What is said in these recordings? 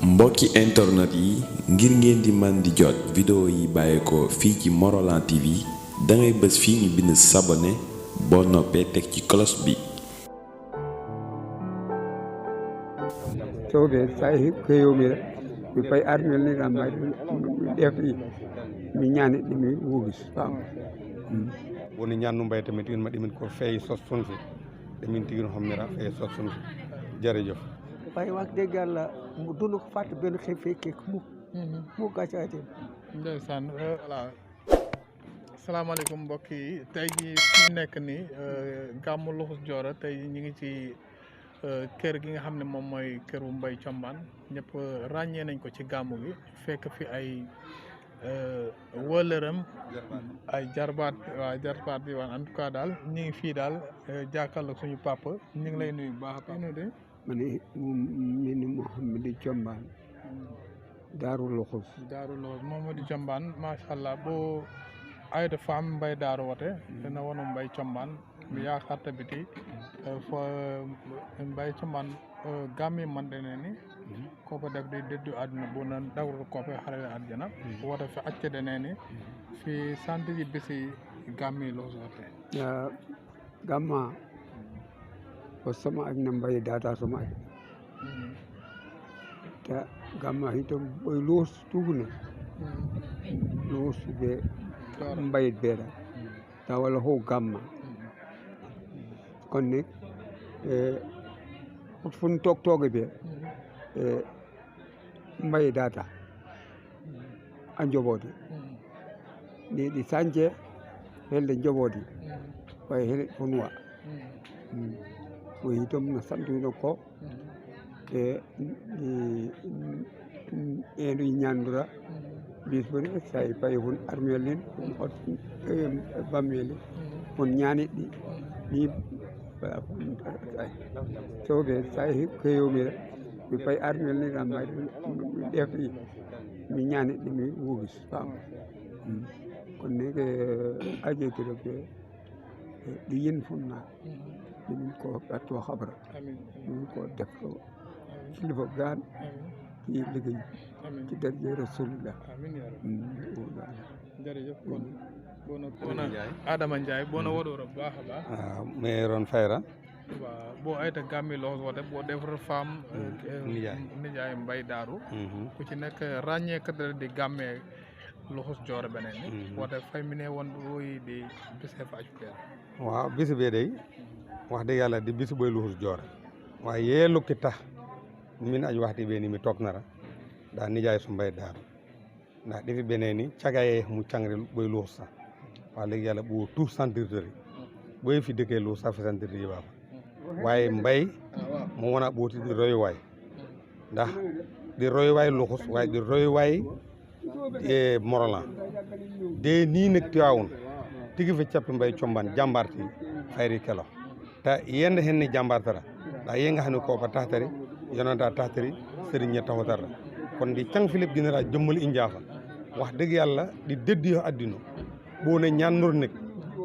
mbokki internet yi ngir ngeen di man di jot vidéo yi bàyyeekoo fii ci Morolan TV dangay bës fii ñu bind s'abonner boo noppee teg ci cloche bi. soɓe sa keyomiɗa mi payi armel ni kam mbaɗi ɗefɗi mi ñani ɗi mi wugis fam woni ñannu mbay tamit ɗin maɗimin ko feewi sos sunfi ɗemin tigui hommira feewi sos sunfi jërëjëf payi wax dëgg yàlla mu dund ko fàtte benn xëy fekkee ko mu gàccaate ndeysaan voilà asalaamaaleykum mbokk yi tey ji ñu nekk ni gàmmu Loukhous Diora tey ñu ngi ci kër gi nga xam ne moom mooy këru Mbaye Thiombane ñëpp ràññee nañ ko ci gàmmu gi fekk fi ay wëllëram ay jarbaat bi waan en tout cas daal ñu ngi fii daal jàkkaarloog suñu papa ñu ngi lay nuyu bu baax a baax de mani mini Mouhamadou Thiombane Daaru Loukhous Mouhamadou Thiombane macha allah boo ayta fam Mbaye Daaru wote dana wonu Mbaye Thiombane mi yaakaar tabiti fo Mbaye Thiombane gammi mandene ni koko def di deddu aduna bona dawru ko fe harale adjana wota fi accede neni fi santi ji bisi gammi Loukhous wote ya gamma o sama ajna Mbaye data sama aj ta gamma hitom boy Loukhous tugune Loukhous be Mbaye beera ta wala ho gamma kon ni fun toog be Mbaye data a njoɓodi ɗi sañce helde njoɓodi way hele fonwa o hitom no santuino ko e eno ñandura bis boni sayi payi hon armel nin hon bammeli hon ñaniɗɗi ɗi soɓe sayi keyomiɗa mi payi armel ni kam mbaɗi ɗefɗi mi ñaniɗɗi mi wugis fam kono ni ke ajekiɗo ɓe ɗi yin funna ɗumin ko ɓatto habra ɗumin ko defto kilifa gan ci liggéey ci darje rasulillah jërëjëf kon bona Adama Ndiaye bona waɗoro baax a baax mais ron fayra waaw boo ayta gammi Loukhous wote boo defar femme nijaay Mbaye Daaru ku ci nekk ràññee kadara di gamme Loukhous Diora benen ni wote faymine won woyi di bise fa ajuteer waaw bisi be day wax dëgg yàlla di bisi boy Loukhous Diora waaye yee lukki tax min aji waxti ɓe ni mi toknara da nijaay so Mbaye Daaru nda ɗefi ɓene ni cagaye mu cangre ɓoye Loukhous sa wax dëgg yàlla ɓo tout centirtori ɓoye fi dëkke Loukhous sa fesantirde yiɓama waye Mbaye mo wona ɓooti ɗi royoway ndax ɗi royoway Loukhous waye ɗi royoway e Morolan de ni nek Tiwawon tigi fe cappe Mbaye Thiombane jambarti fayri kelo ta yende hen ni jambartara ɗa yenga hani kopa tahtari yonanta tahtari sérigne tahotarra kono ɗi cang Philippe guinera jommoli i jaafa wax dëgg yàlla ɗi deddi yo addino ɓone ñannor nek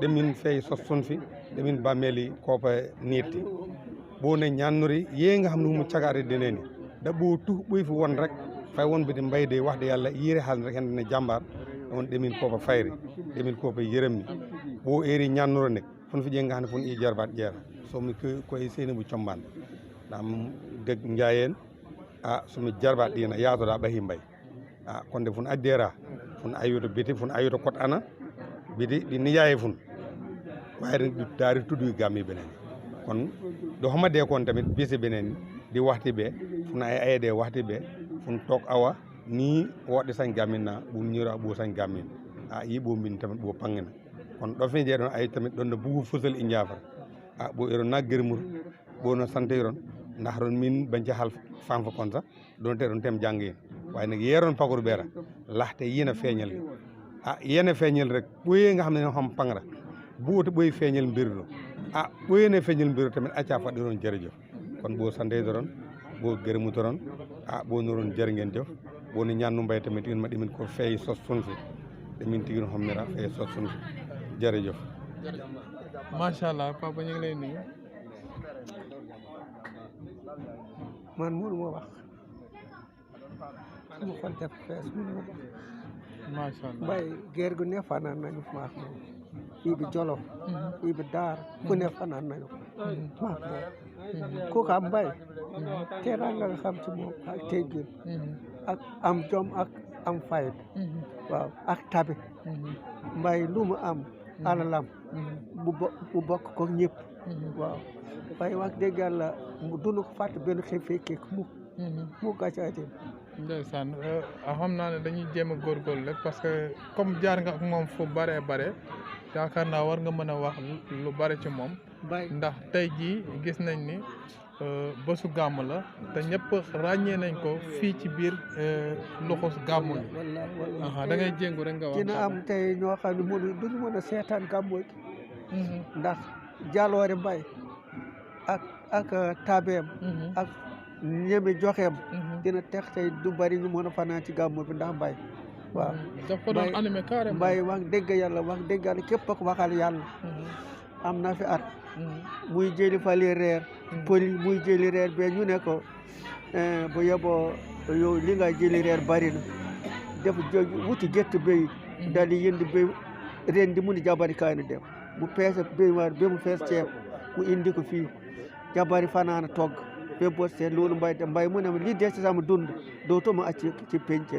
ɗemin feewi sos sunfi ɗemin bammeli kopa netti ɓone ñannori yeenga xam ne humo cagade deneni da ɓo tuh ɓoy fo won rek fay wonɓede Mbaye wax dëgg yàlla yiire haalde rek hende ne jambar on ɗemin kopa fayri ɗemin kopa yeremni ɓo eri ñannoro nek fon fi ƴenga hande fon i jarbat ƴeera somi koye Seynabou Thiombane ɗam deg Ndiayen somi jarbat ɗina yatoɗa ɓahi Mbaye konde fon addera fon ayoto biti fon ayoto kot ana biti ɗi nijaye fon wayre ɗi daari tudduy gammi ɓenen kono ɗo homade kon tamit bise ɓenen ɗi waxti ɓe fon ayede waxti ɓe fon tok awa ni woɗɗe sañ gammina ɓum ñira ɓo sañ gammin yi ɓo min tamit ɓo pangina kono ɗo fe jeeɗon ayi tamit ɗon no bugu fosol i jafara ɓo eron nagguermur ɓono santoyron ndax ron min bañca hal fanfa kon sa ɗon te ɗon tem jangguin waye nag yeeron pagor ɓeera lahte yina feeñal ni yene feeñal rek ɓoye nga xam ne xam pangra buwoto ɓoyi feeñal mbirɗo ɓoyene feeñal mbirɗo tamit acca faɗɗiron jërëjëf kono ɓo santedoron ɓo guermutoron ɓo noron jërënguen jëf ɓoni ñannu Mbaye tamit ɗin maɗimin ko feewi sos sunfi ɗemin tigui hommira feewi sos sunfi jërëjëf machallah papa ñu ngi lay nuyu man mënuma wax sama xol def fees mun na macha allah mbay géer gu ne fanaan nañu maax moom fii bi Jolof fii bi Daar fu ne fanaan nañu maax moom ku xam mbay teraanga nga xam ci moom ak teggin ak am jom ak am fayda waaw ak tabe mbay lu mu am alalam bu bokk ko ñëpp waaw waaye wax dëgg yàlla dunu ko fàtte benn xëy fekkee mu gàccaate ndeysaan xam naa ne dañuy jéem a góorgóorlu rek parce que comme jaar nga ak moom fu bare yaakaar naa war nga mën a wax lu bare ci moom ndax tey jii gis nañ ni bésu gàmm la te ñëpp ràññee nañ ko fii ci biir Loukhous gàmmu yi da ngay jéngu rek nga wax dina am tey ñoo xam ne duñu mën a seetaan gàmmu gi ndax jaloore mbay ak tabeem ak ñeme joxeem dina tex tey du bari ñu mën a fanaan ci gàmmu bi ndax mbay waaw daf ko doon animé carrément mbay wax dëgg yàlla képp ak waxal yàlla am na fi at muy jëli fali reer pëli muy jëli reer be ñu ne ko bu yeboo yow li nga jëli reer bari na def wuti gett béy dal di yënd béy ren di mu ni jabari kaay na dem mu peese béy waar ba mu fees ceeb mu indi ko fii jabari fanaana togg ba bot see loolu mbay mu ne ma lii des ci sama dund dootuma acc ci penc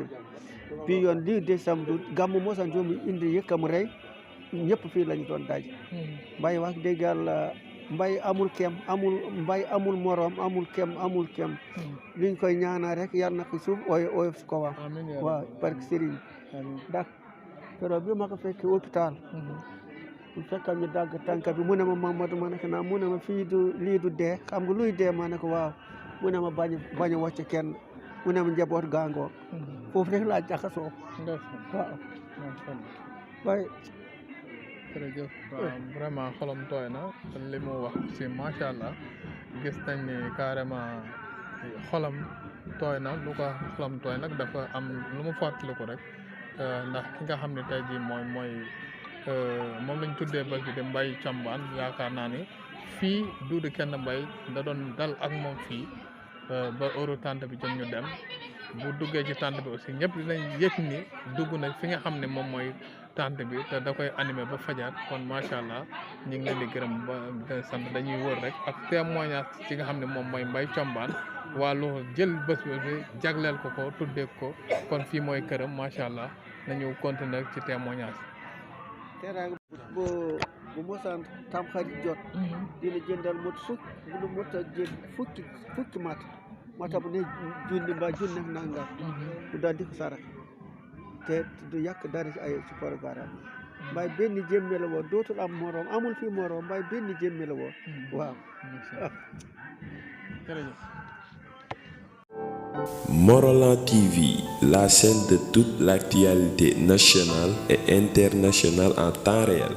bi yoon lii des ci sama dund gàmmu mosan joomi indi yëkkam rey ñëpp fii lañu doon daj mbay wax dëgg yàlla mbay amul kem mbay amul morom amul kem liñ koy ñaanal rek yàlla na ko suuf oyof si ko wax waaw parce que Serigne ndax keroog bi ma ko fekkee hôpital mu fekkam ñu dagg tànk bi mu ne ma Mamadou ma ne ko naa mu ne ma fii lii du dee xam nga luy dee ma ne ko waaw mu ne ma bañ a wàcc kenn mu ne ma njaboot gàngoo foofu rek laa jaxasoo waaw waaye jërëjëf vraiment xolam tooy na li mu wax si macha allah gis nañ ni carrément xolam tooy na lu ko xolam tooy nag dafa am lu mu fàttaliku rek ndax ki nga xam ne tey jii mooy moom lañ tuddee bés bi de Mbaye Thiombane yaakaar naa ni fii Duudu Kenn Mbaye da doon dal ak moom fii ba heure tànt bi jot ñu dem bu duggee ci tànt bi aussi ñëpp dinañ yëg ni dugg na fi nga xam ne moom mooy tànt bi te da koy animé ba fajaat kon macha allah ñu ngi leen di gërëm ba sant dañuy wër rek ak témoignage ci nga xam ne moom mooy Mbaye Thiombane waa Loukhous jël bés bi jagleel ko tuddee ko kon fii mooy këram macha allah nañu continuer ci témoignage. teraanga bu mosaan tam xarit jot dina jëndal mot bu mot a jël fukki mata bu ne junni mbaa junni nangam bu daal di ko sarax te du yàq dara ci ay ci programme mbay benn jëmme la woon dootul am morom amul fii morom mbay benn jëmme la woon waaw Morolan TV, la chaîne de toute l'actualité nationale et internationale en temps réel.